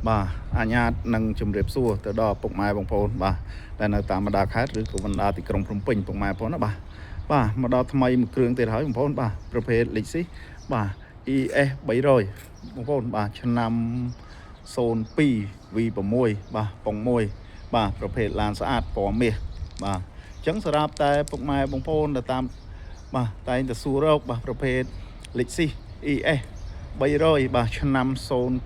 បាទអញ្ញាតនឹងជម្រាបសួរទៅដល់ពុកម៉ែបងប្អូនបាទដែលនៅតាមបណ្ដាខេត្តឬក៏បណ្ដាទីក្រុងភ្នំពេញពុកម៉ែបងប្អូនណាបាទបាទមកដល់ថ្មីមួយគ្រឿងទៀតហើយបងប្អូនបាទប្រភេទ Lexus បាទ ES 300បងប្អូនបាទឆ្នាំ02 V6 បាទប៉ុង1បាទប្រភេទឡានស្អាតពណ៌មាសបាទអញ្ចឹងសម្រាប់តែពុកម៉ែបងប្អូនដែលតាមបាទតែងតែសួររកបាទប្រភេទ Lexus ES 300បាទឆ្នាំ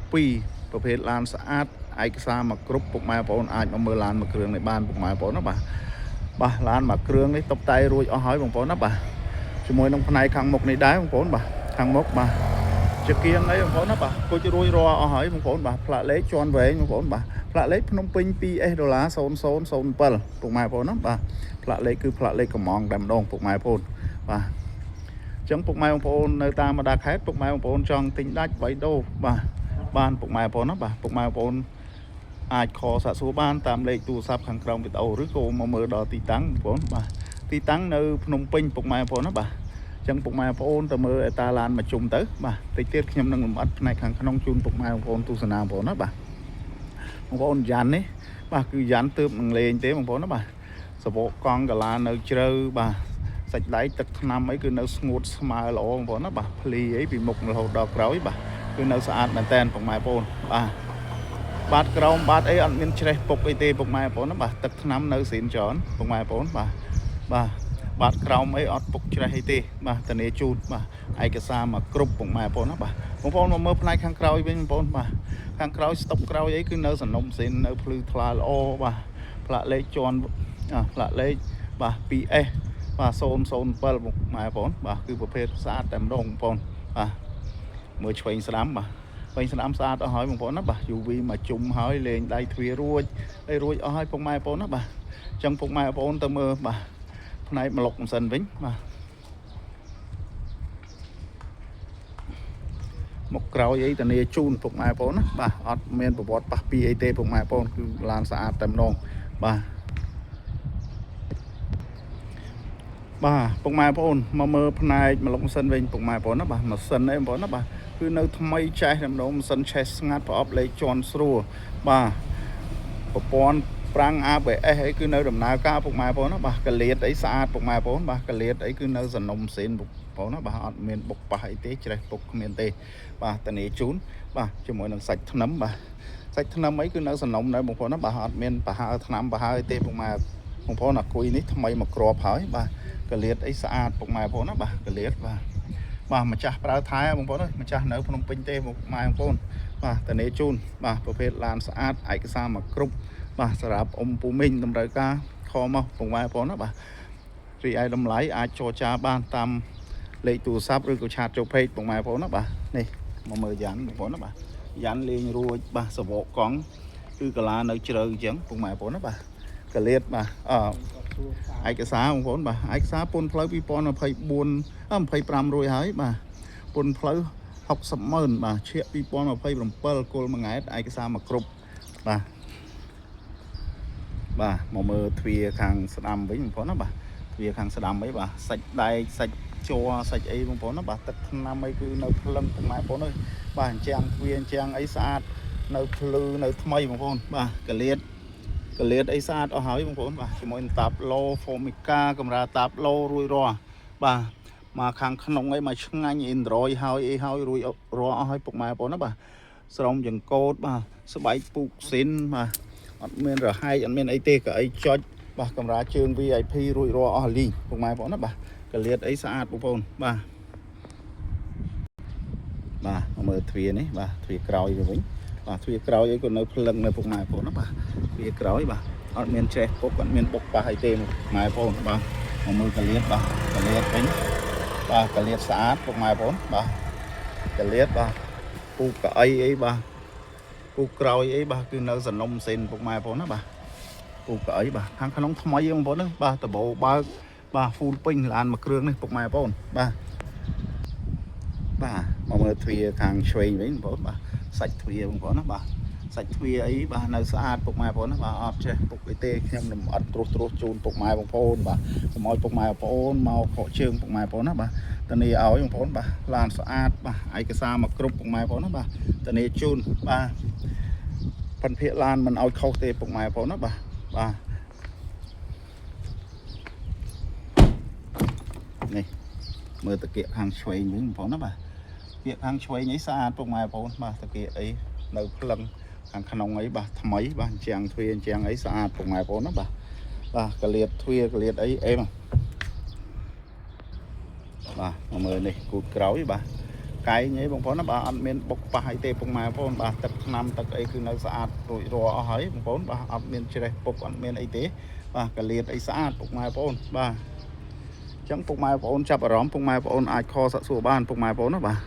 02ប្រភេទឡានស្អាតឯកសារមកគ្រប់ពុកម៉ែបងប្អូនអាចមកមើលឡានមួយគ្រឿងនេះបានពុកម៉ែបងប្អូនណាបាទបាទឡានមួយគ្រឿងនេះតុបតែងរួចអស់ហើយបងប្អូនណាបាទជាមួយនឹងផ្នែកខាងមុខនេះដែរបងប្អូនបាទខាងមុខបាទជាគៀងអីបងប្អូនណាបាទគុជរួចរាល់អស់ហើយបងប្អូនបាទផ្លាកលេខជាន់វែងបងប្អូនបាទផ្លាកលេខភ្នំពេញ 2S ដុល្លារ0007ពុកម៉ែបងប្អូនណាបាទផ្លាកលេខគឺផ្លាកលេខកំងតែម្ដងពុកម៉ែបងប្អូនបាទ ចឹងពុកម៉ែបងប្អូននៅតាមបណ្ដាខេត្តពុកម៉ែបងប្អូនចង់ទិញដាច់បៃដូរបាទបានពុកម៉ែបងប្អូនណាបាទពុកម៉ែបងប្អូនអាច call សាកសួរបានតាមលេខទូរស័ព្ទខាងក្រោមវីដេអូឬក៏មកមើលដល់ទីតាំងបងប្អូនបាទទីតាំងនៅភ្នំពេញពុកម៉ែបងប្អូនណាបាទចឹងពុកម៉ែបងប្អូនទៅមើលអេតាឡានមកជុំទៅបាទតិចទៀតខ្ញុំនឹងលម្អិតផ្នែកខាងក្នុងជូនពុកម៉ែបងប្អូនទស្សនាបងប្អូនណាបាទបងប្អូនយ៉ាន់នេះបាទគឺយ៉ាន់ទើបនឹងលេងទេបងប្អូនណាបាទសបកកង់កាឡានៅជ្រៅបាទ សាច់ដៃទឹកថ្នាំអីគឺនៅស្ងួតស្មើល្អបងប្អូនណាបាទភ្លីអីពីមុខរហូតដល់ក្រោយបាទគឺនៅស្អាតមែនតែនពុកម៉ែបងប្អូនបាទបាទក្រោមបាទអីអត់មានច្រេះពុកអីទេពុកម៉ែបងប្អូនណាបាទទឹកថ្នាំនៅស៊ីនច្រើនពុកម៉ែបងប្អូនបាទបាទបាទក្រោមអីអត់ពុកច្រេះអីទេបាទធានាជូតបាទឯកសារមកគ្រប់ពុកម៉ែបងប្អូនណាបាទបងប្អូនមកមើលផ្នែកខាងក្រោយវិញបងប្អូនបាទខាងក្រោយស្តុបក្រោយអីគឺនៅសំណុំស៊ីននៅភ្លឺថ្លាល្អបាទផ្លាកលេខជាន់ផ្លាកលេខបាទ 2S បាទ007ពុកម៉ែបងប្អូនបាទគឺប្រភេទស្អាតតែម្ដងបងប្អូនបាទមើលឆ្វេងស្ដាំបាទឆ្វេងស្ដាំស្អាតអស់ហើយបងប្អូនណាបាទ UV មកជុំហើយលេងដៃទ្វាររួចអីរួចអស់ហើយពុកម៉ែបងប្អូនណាបាទអញ្ចឹងពុកម៉ែបងប្អូនទៅមើលបាទផ្នែកម្លុកម៉ាស៊ីនវិញបាទមុខក្រោយអីធានាជូនពុកម៉ែបងប្អូនណាបាទអត់មានប្រវត្តិប៉ះពីអីទេពុកម៉ែបងប្អូនគឺឡានស្អាតតែម្ដងបាទ បាទពុកម៉ែបងប្អូនមកមើលផ្នែកម្លុកម៉ាស៊ីនវិញពុកម៉ែបងប្អូនណាបាទម៉ាស៊ីនអីបងប្អូនណាបាទគឺនៅថ្មីចេះតែម្ដងម៉ាស៊ីនឆេះស្ងាត់ប្រអប់លេខជាន់ស្រួលបាទប្រព័ន្ធប្រាំង ABS អីគឺនៅដំណើរការពុកម៉ែបងប្អូនណាបាទកលៀតអីស្អាតពុកម៉ែបងប្អូនបាទកលៀតអីគឺនៅសនំសេនពុកបងប្អូនណាបាទអត់មានបុកប៉ះអីទេច្រេះពុកគ្មានទេបាទតានីជូនបាទជាមួយនឹងសាច់ថ្នឹមបាទសាច់ថ្នឹមអីគឺនៅសនំដែរបងប្អូនណាបាទអត់មានប្រហើថ្នាំប្រហើអីទេពុកម៉ែបងប្អូនអាគុយនេះថ្មីមកគ្រាប់ហើយបាទ កលៀតអីស្អាតពុកម៉ែបងប្អូនណាបាទកលៀតបាទបាទម្ចាស់ប្រើថែបងប្អូនអើយម្ចាស់នៅភ្នំពេញទេពុកម៉ែបងប្អូនបាទតានេជូនបាទប្រភេទឡានស្អាតឯកសារមកគ្រប់បាទសម្រាប់អ៊ំពូមីងតម្រូវការ call មកពុកម៉ែបងប្អូនណាបាទរីឯតម្លៃអាចចរចាបានតាមលេខទូរស័ព្ទឬក៏ chat ចូល page ពុកម៉ែបងប្អូនណាបាទនេះមកមើលយ៉ាន់បងប្អូនណាបាទយ៉ាន់លេងរួចបាទសវកកង់គឺកាឡានៅជ្រៅអញ្ចឹងពុកម៉ែបងប្អូនណាបាទកលៀតបាទអឺ ឯកសារបងប្អូនបាទឯកសារពន្ធផ្លូវ2024 25រួចហើយបាទពន្ធផ្លូវ60ម៉ឺនបាទឈៀក2027គល់មួយង៉ែតឯកសារមកគ្រប់បាទបាទមកមើលទ្វារខាងស្ដាំវិញបងប្អូនណាបាទទ្វារខាងស្ដាំអីបាទសាច់ដែកសាច់ជ័រសាច់អីបងប្អូនណាបាទទឹកថ្នាំអីគឺនៅភ្លឹងពុកម៉ែបងប្អូនអើយបាទអញ្ចាំងទ្វារអញ្ចាំងអីស្អាតនៅភ្លឺនៅថ្មីបងប្អូនបាទកលៀត កលៀតអីស្អាតអស់ហើយបងប្អូនបាទជាមួយនឹងតាប់ឡូ Formica កម្រាលតាប់ឡូរួចរាល់បាទមកខាងក្នុងអីមកឆ្ងាញ់ Android ហើយអីហើយរួចរាល់អស់ហើយពុកម៉ែបងប្អូនណាបាទស្រោមចង្កូតបាទស្បែកពូកស៊ីនបាទអត់មានរហែកអត់មានអីទេក៏អីចុចបាទកម្រាលជើង VIP រួចរាល់អស់លីងពុកម៉ែបងប្អូនណាបាទកលៀតអីស្អាតបងប្អូនបាទបាទមកមើលទ្វារនេះបាទទ្វារក្រោយវាវិញបាទទ្វារក្រោយអីក៏នៅភ្លឹងនៅពុកម៉ែបងប្អូនណាបាទ វាក្រោយបាទអត់មានច្រេះពុកអត់មានបុកប៉ះអីទេម៉ែបងប្អូនបាទមកមើលកលៀតបាទកលៀតវិញបាទកលៀតស្អាតពុកម៉ែបងប្អូនបាទកលៀតបាទពូកៅអីអីបាទពូក្រោយអីបាទគឺនៅសនំសេនពុកម៉ែបងប្អូនណាបាទពូកៅអីបាទខាងក្នុងថ្មីបងប្អូនណាបាទដបោបើកបាទ full ពេញឡានមួយគ្រឿងនេះពុកម៉ែបងប្អូនបាទបាទមកមើលទ្វារខាងឆ្វេងវិញបងប្អូនបាទសាច់ទ្វារបងប្អូនណាបាទ សាច់ទ្វារអីបាទនៅស្អាតពុកម៉ែបងប្អូនណាបាទអត់ចេះពុកអីទេខ្ញុំនឹងអត់ត្រួសត្រាសជូនពុកម៉ែបងប្អូនបាទកុំឲ្យពុកម៉ែបងប្អូនមកខកជើងពុកម៉ែបងប្អូនណាបាទតានីឲ្យបងប្អូនបាទឡានស្អាតបាទឯកសារមកគ្រប់ពុកម៉ែបងប្អូនណាបាទតានីជូនបាទ ផិនភាកឡានមិនឲ្យខុសទេពុកម៉ែបងប្អូនណាបាទបាទនេះមើលតាគៀកខាងឆ្វេងវិញបងប្អូនណាបាទគៀកខាងឆ្វេងអីស្អាតពុកម៉ែបងប្អូនបាទតាគៀកអីនៅភ្លឹងខាងក្នុងអីបាទថ្មីបាទជាងទ្វារជាងអីស្អាតពុកម៉ែបងប្អូនណាបាទបាទកលៀតទ្វារកលៀតអីអេមបាទមកមើលនេះគូតក្រោយបាទកែងអីបងប្អូនណាបាទអត់មានបុកប៉ះអីទេពុកម៉ែបងប្អូនបាទទឹកថ្នាំទឹកអីគឺនៅស្អាតរួចរាល់អស់ហើយបងប្អូនបាទអត់មានច្រេះពុកអត់មានអីទេបាទកលៀតអីស្អាតពុកម៉ែបងប្អូនបាទអញ្ចឹងពុកម៉ែបងប្អូនចាប់អារម្មណ៍ពុកម៉ែបងប្អូនអាច call សាកសួរបានពុកម៉ែបងប្អូនណាបាទ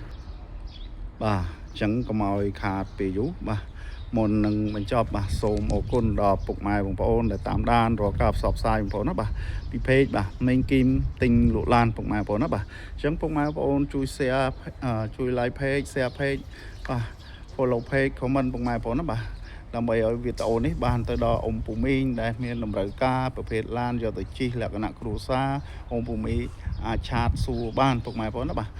បាទអញ្ចឹងកុំឲ្យខាតពេលយូរបាទមុននឹងបញ្ចប់បាទសូមអរគុណដល់ពុកម៉ែបងប្អូនដែលតាមដានរាល់ការផ្សព្វផ្សាយបងប្អូនណាបាទពី page បាទមេងគីមទិញលក់ឡានពុកម៉ែបងប្អូនណាបាទអញ្ចឹងពុកម៉ែបងប្អូនជួយ share ជួយ like page, share page បាទ follow page, comment ពុកម៉ែបងប្អូនណាបាទដើម្បីឲ្យវីដេអូនេះបានទៅដល់អ៊ំពូមីងដែលមានតម្រូវការប្រភេទឡានយកទៅជិះលក្ខណៈគ្រួសារអ៊ំពូមីងអាច chat សួរបានពុកម៉ែបងប្អូនណាបាទ។